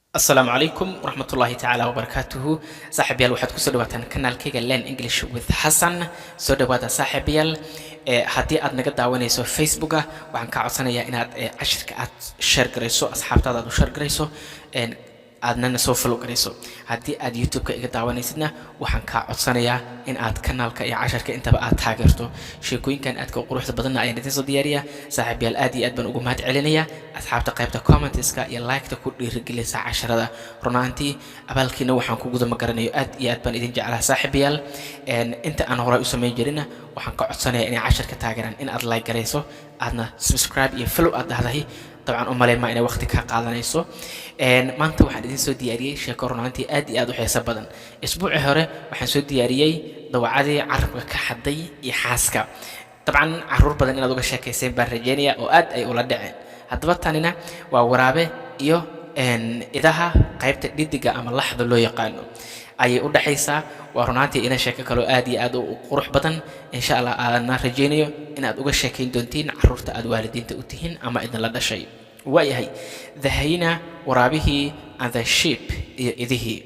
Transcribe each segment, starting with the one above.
Asalaamu calaykum waraxmatullaahi tacaala wabarakaatuhu. Saaxiibayaal, waxaad kusoo dhawaataan kanaalkayga Learn English with Xasan. Soo dhawaada, saaxiibayaal. Haddii aad naga daawanayso Facebooka, waxaan kaa codsanayaa inaad cashirka aad share garayso, asxaabtaada aad u share garayso, aadnana soo follow garayso. Haddii aad YouTube-ka iga daawanaysidna, waxaan kaa codsanayaa in aad kanaalka iyo casharka intaba aad taageerto. Sheekooyinkan aadka u quruxda badanna ayaan idiin soo diyaariyaa. Saaxiibayaal, aad iyo aad baan ugu mahad celinayaa asxaabta qaybta commentska iyo like-ta ku dhiirigelisa casharada. Run ahaantii, abaalkiina waxaan ku guda ma garanayo. Aad iyo aad baan idin jeclaha, saaxiibayaal. Inta aan horay u samayn jirina, waxaan ka codsanayaa inay casharka taageeraan, in aad like garayso, aadna subscribe iyo follow aad dhahdahay. Dabcan u malayn maa inay waqti kaa qaadanayso. Maanta waxaan idin soo diyaariyey sheeko run ahaantii aad iyo aad u xiiso badan. Isbuucii hore waxaan soo diyaariyey dawacadii carabka ka xaday iyo xaaska. Dabcan caruur badan inaad uga sheekayseen baan rajeynaya oo aad ay ula dhaceen. Haddaba tanina waa waraabe iyo idaha qaybta dhidiga ama laxda loo yaqaano ayay u dhexaysaa. Waa runaantii ina sheeko kaloo aad iyo aad u qurux badan. Insha Allah aadna rajaynayo inaad uga sheekayn doontiin caruurta aad waalidiinta u tihiin ama idinla dhashay. Waayahay, the hyena, waraabihii, and the sheep, iyo idihii.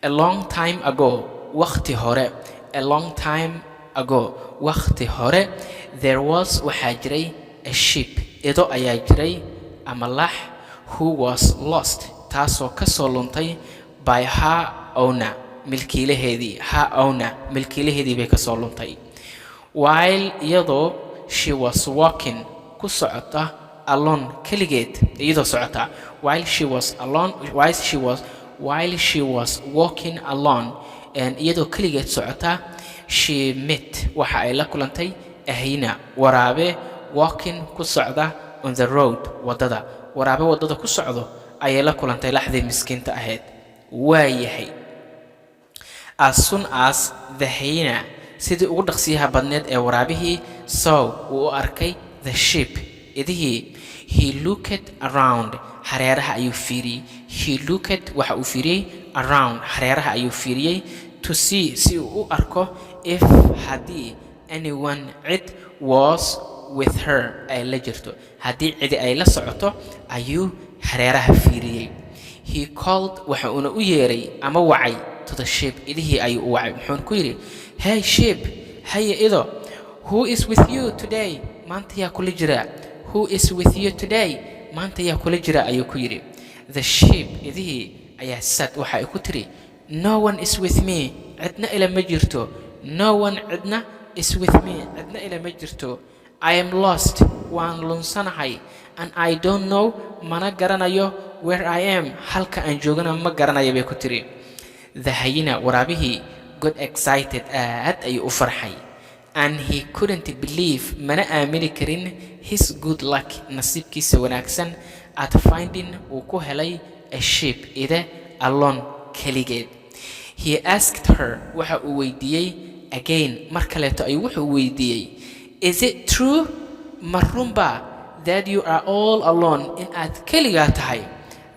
A long time ago, waqti hore, a long time ago, waqti hore, there was, waxaa jiray, a sheep, ido ayaa jiray ama lax, who was lost, taasoo ka soo luntay, by her owner, milkiilaheedii, her owner, milkiilaheedii bay ka soo luntay, while, iyadoo, she was walking, ku socota, alone, keligeed iyadoo socota, while she was alone, while she was walking alone, and iyadoo keligeed socota, she met, waxa ay la kulantay, a hyena, waraabe, walking, ku socda, on the road, waddada. Waraabe waddada ku socdo ayay la kulantay laxdii miskiinta ahayd. Waayahay, as soon as the hyena, sidii ugu dhaqsiyaha badneed ee waraabihii, saw, uu u arkay, the sheep, idihii, he looked around, hareeraha ayuu fiiriyey. He looked, waxa uu fiiriyey, around, hareeraha ayuu fiiriyey, to see, si uu u arko, if, haddii, anyone, cid, was with her, ay la jirto. Haddii cidi ay la socoto ayuu hareeraha fiiriyey. He called, waxa uuna u yeeray ama wacay, to the sheep, idihii ayuu u wacay. Muxuuna ku yidhi? "Hey sheep, haye ido, who is with you today?" Maanta yaa kula jira? "Who is with you today?" Maanta yaa kula jira, ayuu ku yidhi. The sheep, idihii ayaa, said, waxa ay ku tiri, "No one is with me," cidna ila ma jirto. "No one," cidna, "is with me," cidna ila ma jirto. "I am lost," waan lunsanahay, "and I don't know," mana garanayo, "where I am," halka aan joogana ma garanayo, bay ku tiri. The hyena, waraabihii, got excited, aad ayuu u farxay, and he couldn't believe, mana aamini karin, his good luck, nasiibkiisa wanaagsan, at finding, uu ku helay, a sheep, ide, alone, keligeed. He asked her, waxa uu weydiiyey, again, mar kaleeto ayuu wuxuu weydiiyey, "Is it true," ma runba, "that you are all alone," in aad keligaa tahay?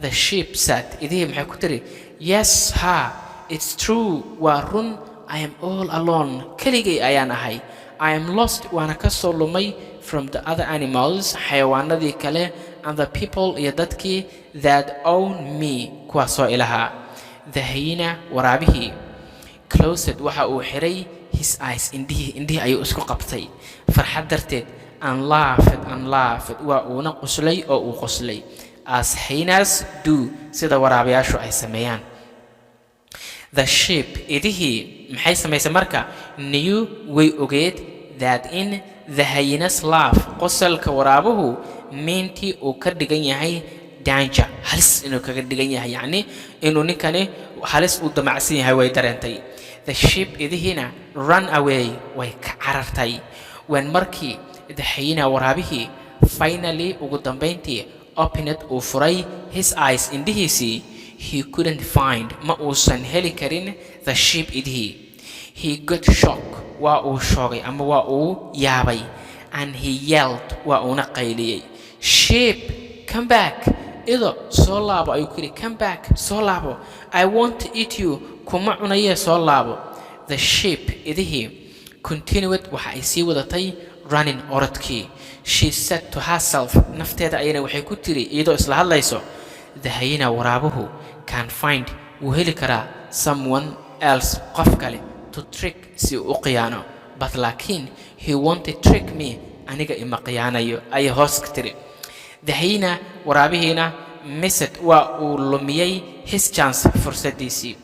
The sheep said, idihii maxay ku tiri? "Yes," ha, "it's true," waa run, "I am all alone," keligay ayaan ahay. "I am lost," waana ka soo lumay, "from the other animals," xayawaanadii kale, "and the people," iyo dadkii, "that own me," kuwaasoo ilahaa. The hyena, waraabihii, closed, waxa uu xiray, his eyes, indhihii, indhihii ayuu isku qabtay farxad darteed, and laughed, and laughed, waa uuna qoslay oo uu qoslay, as hyenas do, sida waraabayaashu ay sameeyaan. The sheep, idihii, maxay samaysay marka? Knew, way ogeed, that in the hyena's laugh, qosolka waraabuhu, meant, uu ka dhigan yahay, danger, halis inuu kaga dhigan yahay, yacni inuu ninkani halis uu damacsan yahay way dareentay. The sheep, idihiina, run away, way ka carartay. When, markii, the hyena, waraabihii, finally, ugu dambayntii, opened, uu furay, his eyes, indhihiisii, he couldn't find, ma uusan heli karin, the sheep, idihii. He got shock, waa uu shoogay ama waa uu yaabay, and he yelled, waa uuna qayliyey, "Sheep, come back," ido soo laabo, ayuu ku yidhi. "Come back," soo laabo, "I won't eat you," kuma cunayee soo laabo. The sheep, idihii, continued, waxa ay sii wadatay, running, orodkii. She said to herself, nafteeda ayana waxay ku tiri iyadoo isla hadlayso, The hyena, waraabuhu, can find, wuu heli karaa, someone else, qof kale, to trick, si uu u khiyaano, but laakiin he won't trick me, aniga ima khiyaanayo, ayay hoos ka tiri. The hyena, waraabihiina, missed, waa uu lumiyey, his chance, fursadiisii.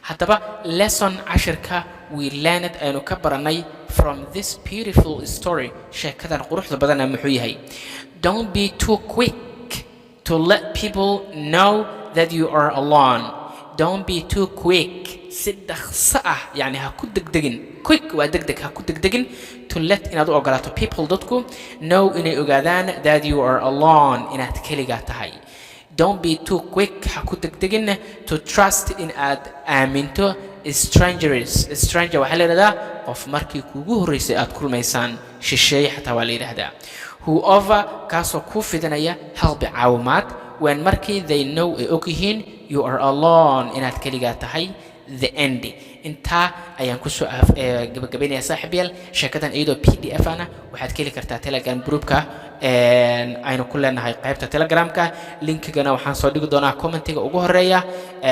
Haddaba lesson, cashirka, we learned, aynu ka baranay, from this beautiful story, sheekadan quruxda badana, muxuu yahay? Don't be too quick to let people know that you are alone. Don't be too quick, si dhaqso ah yani ha ku degdegin. Quick waa degdeg. Ha ku degdegin to let, inaad u ogolaato, people, dadku, know, inay ogaadaan, that you are alone, inaad keligaa tahay. Don't be too quick, ha ku degdegin, to trust, in aad aaminto, strangers. Stranger waxaa la yidhahdaa qof markii kugu horreysay aad kulmaysaan, shisheeye xataa waa la yidhahdaa. Who offer, kaasoo kuu fidinaya, help, caawimaad, when, markii, they know, ay og yihiin, you are alone, inaad keligaa tahay. The end. Intaa ayaan kusoo gabagabaynaya, saaxiibyaal. Sheekadan iyadoo PDF ana waxaad ka heli kartaa Telegram groupka aynu ku leenahay qaybta Telegramka. Linkigana waxaan soo dhigi doonaa commentiga ugu horeeya.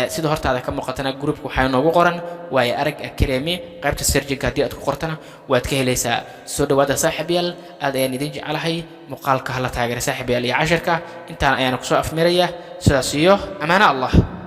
Sida hortaada ka muuqatana, groupka waxaa inoogu qoran Waayo Arag Academy. Qaybta searchinka haddii aad ku qortana, waad ka helaysaa. Soo dhawaada, saaxiibyaal, aad ayaan idin jecelahay. Muuqaalka hala taageera, saaxiibyaal, iyo cashirka intaan ayaana kusoo afmiraya. Sidaas iyo amaano Allah.